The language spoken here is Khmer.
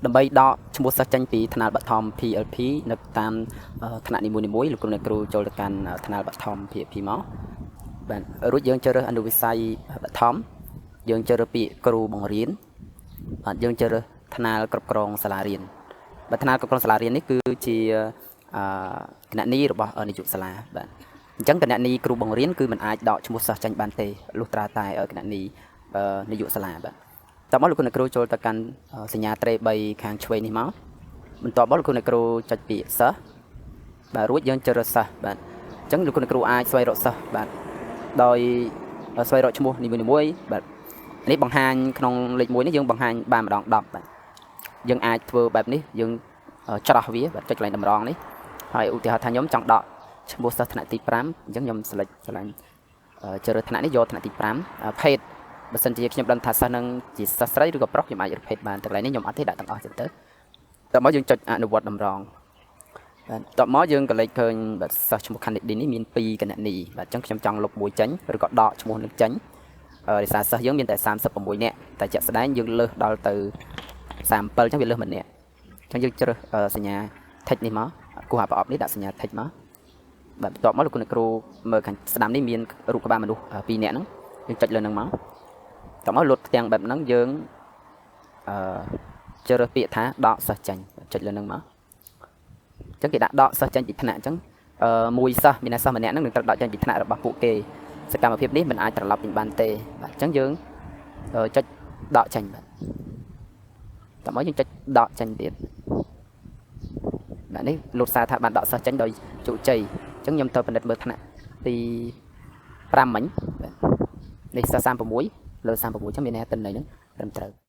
ដើម្បីដកឈ្មោះសិស្សចេញពីថ្នាលបឋម PLP នៅតាមថ្នាក់នីមួយៗលោកគ្រូអ្នកគ្រូចូលទៅកាន់ថ្នាលបឋម PLP មកបាទរួចយើងជ្រើសរើសអនុវិស័យបឋមយើងជ្រើសរើសពាក្យគ្រូបង្រៀនបាទយើងជ្រើសរើសថ្នាលគ្រប់គ្រងសាលារៀនបាទថ្នាលគ្រប់គ្រងសាលារៀននេះគឺជាគណនីរបស់នាយកសាលាបាទអញ្ចឹងគណនីគ្រូបង្រៀនគឺមិនអាចដកឈ្មោះសិស្សចេញបានទេលុះត្រាតែគណនីនាយកសាលាបាទតមកលោកគ្រូអ្នកគ្រូចូលទៅកាន់សញ្ញាត្រេ3ខាងឆ្វេងនេះមកបន្ទាប់មកលោកគ្រូអ្នកគ្រូចុចពាក្យសិស្សបាទរួចយើងជ្រើសរើសសិស្សបាទអញ្ចឹងលោកគ្រូអ្នកគ្រូអាចស្វែងរកសិស្សបាទដោយស្វែងរកឈ្មោះនីមួយៗបាទនេះបង្ហាញក្នុងលេខ1នេះយើងបង្ហាញបានម្ដង10បាទយើងអាចធ្វើបែបនេះយើងច្រោះវាបាទចុចកន្លែងតម្រងនេះហើយឧទាហរណ៍ថាខ្ញុំចង់ដកឈ្មោះសិស្សថ្នាក់ទី5អញ្ចឹងខ្ញុំ select ឆ្លាញ់ជ្រើសរើសថ្នាក់នេះយកថ្នាក់ទី5ភេទបើសិនជាខ្ញុំដឹងថាសិស្សនឹងជាសិស្សស្រីឬក៏ប្រុសខ្ញុំអាចរើសភេទបានតែកន្លែងនេះខ្ញុំអត់ទេដាក់ទាំងអស់ចឹងទៅតមកយើងចុចអនុវត្តតម្រងបាទតមកយើងក៏លេចឃើញបាទសិស្សឈ្មោះ Kennedy នេះមាន2គណនីបាទអញ្ចឹងខ្ញុំចង់លុបមួយចេញឬក៏ដកឈ្មោះនឹងចេញដោយសារសិស្សយើងមានតែ36នាក់តែជាក់ស្ដែងយើងលើសដល់ទៅ37អញ្ចឹងវាលើសម្នាក់អញ្ចឹងយើងជ្រើសសញ្ញា tick នេះមកគូសអាប្រអប់នេះដាក់សញ្ញា tick មកបាទបន្ទាប់មកលោកគ្រូអ្នកគ្រូមើលខាងស្ដាំនេះមានរូបក្បាលមនុស្ស2នាក់ហ្នឹងយើងចុចលើហ្នឹងមកតមកលុតផ្ទាំងបែបហ្នឹងយើងអឺជ្រើសរើសពាក្យថាដកសិស្សចេញចុចលើហ្នឹងមកអញ្ចឹងគេដាក់ដកសិស្សចេញពីថ្នាក់អញ្ចឹងអឺមួយសិស្សមានសិស្សម្នាក់ហ្នឹងនឹងត្រូវដកចេញពីថ្នាក់របស់ពួកគេសកម្មភាពនេះមិនអាចត្រឡប់វិញបានទេបាទអញ្ចឹងយើងចុចដកចេញបាទតមកយើងចុចដកចេញទៀតបាទនេះលោតសារថាបានដកសិស្សចេញដោយជោគជ័យអញ្ចឹងខ្ញុំទៅពិនិត្យមើលថ្នាក់ទី5មិញបាទនេះសិស្ស36លើ36អញ្ចឹងមានន័យថាទិន្នន័យហ្នឹងត្រឹមត្រូវ។